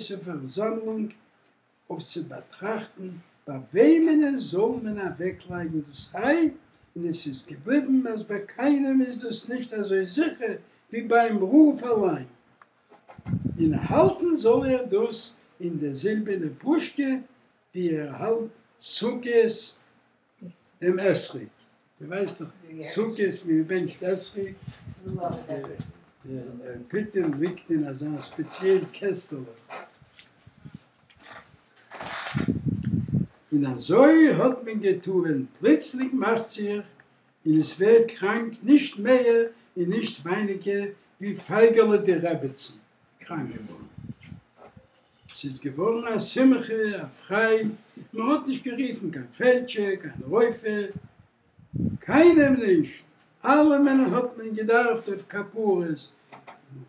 פארזאמלונג אויף צו באטראכטן ביי וועמען עס זאל מען אוועקלייגן דאס איי, און עס איז געבליבן אז ביי קיינעם איז דאס נישט אזוי זיכער ווי ביים רב אליין, און האלטן זאל ער דאס אין די זילבערנע פושקע ווי ער האלט סוכות דעם אתרוג. דו ווייסט דאך סוכות ווי מען בענטשט אתרוג, דער פיטום ליגט אין אזא ספעציעל קעסטעלע. און אזוי האט מען געטוען, פלוצלינג מאכט זיך און עס ווערט קראנק נישט מעהר און נישט ווייניגער ווי פייגעלע די רעבעצן קראנק געווארן. ס'איז געווארן א שמחה, א פרייד, מען האט נישט גערופן קיין פעלדשער, קיין רופא, קיינעם נישט, אלעמען האט מען געדארפט אויף כפרות,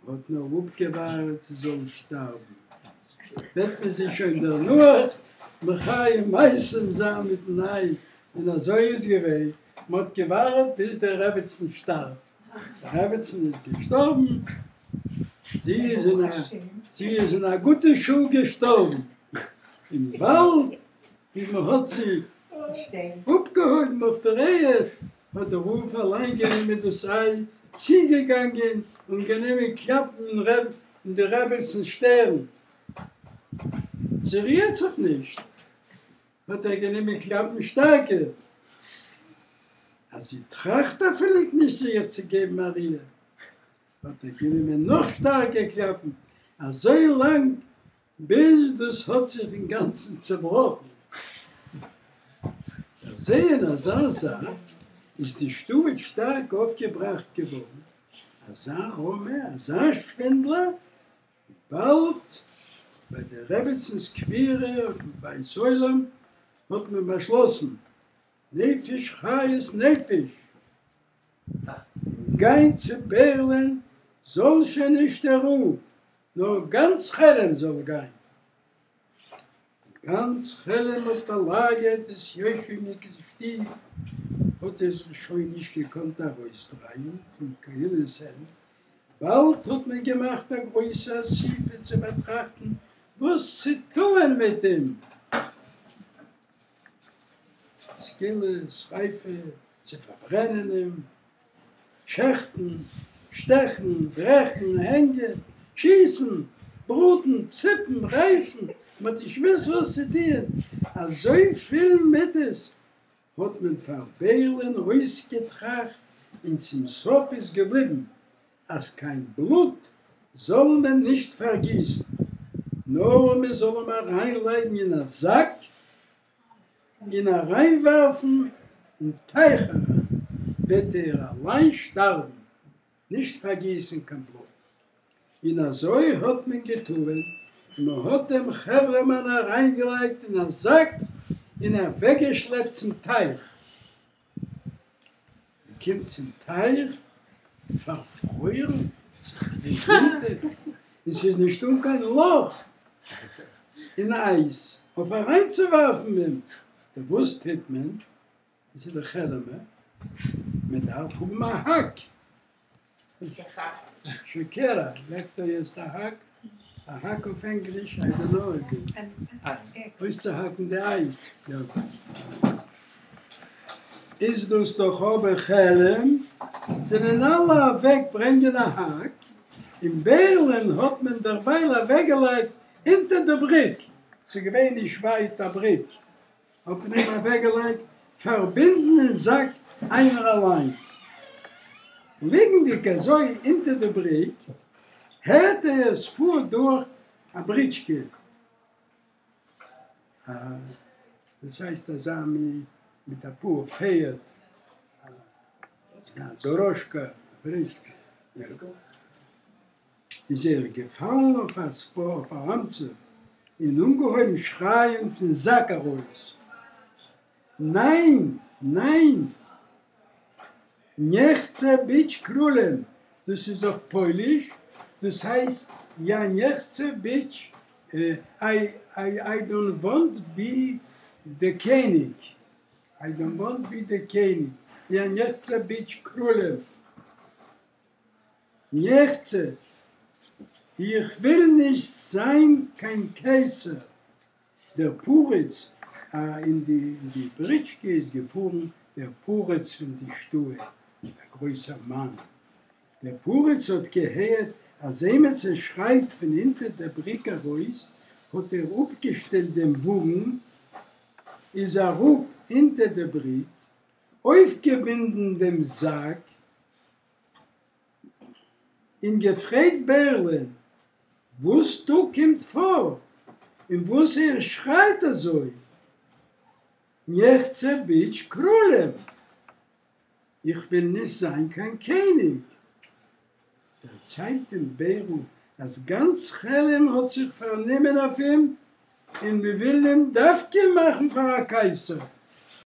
מען האט נאר אפגעווארט זי זאל שטארבן, וועט מען זי שוין דערנאך מחיה מתים זיין מיטן איי, און אזוי איז געווען, מען האט געווארט ביז די רעבעצן שטארבט, די רעבעצן איז געשטארבן, זי איז אין א זי איז אין א גוטע שעה געשטארבן, און באלד ווי מען האט זי אפגעהויבן אויף דער ערד, האט דער רב אליין גענומען דאס איי, צוגעגאנגען און גענומען קלאפן אין די רעבעצנס שטערן, זי רירט זיך נישט, האט ער גענומען קלאפן שטארקער, אז זי טראכט אפילו נישט זיך צו געבן א ריר, האט ער גענומען נאך שטארקער קלאפן, אזוי לאנג ביז דאס האט זיך אינגאנצן צעבראכן. דערזעהן אזא זאך איז די שטאט שטארק אויפגעבראכט געווארן, אזא רמאי, אזא שווינדלער, באלד ביי די רעבעצינס קבורה אויפן בית עולם האט מען באשלאסן, נפש חיות נפש, גיין צו בערלען זאל שוין נישט דער רב, נאר גאנץ חעלעם זאל גיין. גאנץ חעלעם האט באלאגערט דעס יושב'ניקעס שטוב, האט ער זיך שוין נישט געקאנט ארויסדרייען פון קהלה'ס הענט, באלד האט מען געמאכט א גרויסע אסיפה צו באטראכטן וואס צו טוען מיט אים. סקילה, שריפה, צו פארברענען אים, שעכטן, שטעכן, ברעכן, הענגען, שיסן, בראטן, ציפן, רייסן, מען האט נישט געוואוסט וואס צו טוען, אזויפיל מיתות האט מען פאר בערלען אויסגעטראכט און צום סוף איז געבליבן אז קיין בלוט זאל מען נישט פארגיסן, נאר מען זאל אים אריינלייגן אין א זאק און אריינווארפן אין טייך אריין, וועט ער אליין שטארבן, נישט פארגיסן קיין בלוט. און אזוי האט מען געטוען, מען האט דעם חברה'מאן אריינגעלייגט אין א זאק און אוועקגעשלעפט צום טייך. מען קומט צום טייך, פארפרוירן, ס'איז ווינטער און ס'איז נישטא קיין לאך אין אייז אויף אריינצואווארפן אים, טא וואס טוט מען? עס איז די חעלעמער, מען דארף האבן א האק, שיקירה, jak to jest א האק? א האק אויף ענגליש, איי דאנט נאו איף איטס אויסצוהאקן די אייז. איז דאס דאך אבער חעלעם, זענען אלע אוועק ברענגען א האק, און בערלען האט מען דערווייל אוועקגעלייגט אונטער די בריק, ס'איז געווען נישט ווייט א בריק, האט מען אים אוועקגעלייגט פארבינדן אין זאק איינער אליין. ליגנדיג אזוי אונטער די בריק, הערט ער עס פארט דורך א בריטשקע, א דאס הייסט אזא מין מיט אפאר פערד, א דאראשקע, א בריטשקע, יא. איז ער געפאלן אויף א ספאר אויף א האנצע און אנגעהויבן שרייען פון זאק ארויס, ניין! ניין! Nie chcę być królem! דאס איז אויף פויליש, דאס הייסט ja nie chcę być, איי דאנט וואנט בי די קעניג, איי דאנט וואנט בי די קעניג, ja nie chcę być królem. Nie chcę. איך וויל נישט זיין קיין קיסר. דער פּריץ אין די בריטשקע איז געפארן דער פּריץ פון די שטאט, א גרויסער מאן. דער פּריץ האט געהערט אז עמעצער שרייט פון אונטער דער בריק ארויס, האט ער אפגעשטעלט דעם וואגן, איז אראפ אונטער דער בריק, אויפגעבונדן דעם זאק און געפרעגט בערלען וואס דא קומט פאר און וואס ער שרייט אזוי, Nie chcę być królem, איך וויל נישט זיין קיין קעניג. דערציילט אים בערל אז גאנץ כעלם האט זיך פארנומען אויף אים און מען וויל אים דווקא מאכן פאר א קייסער.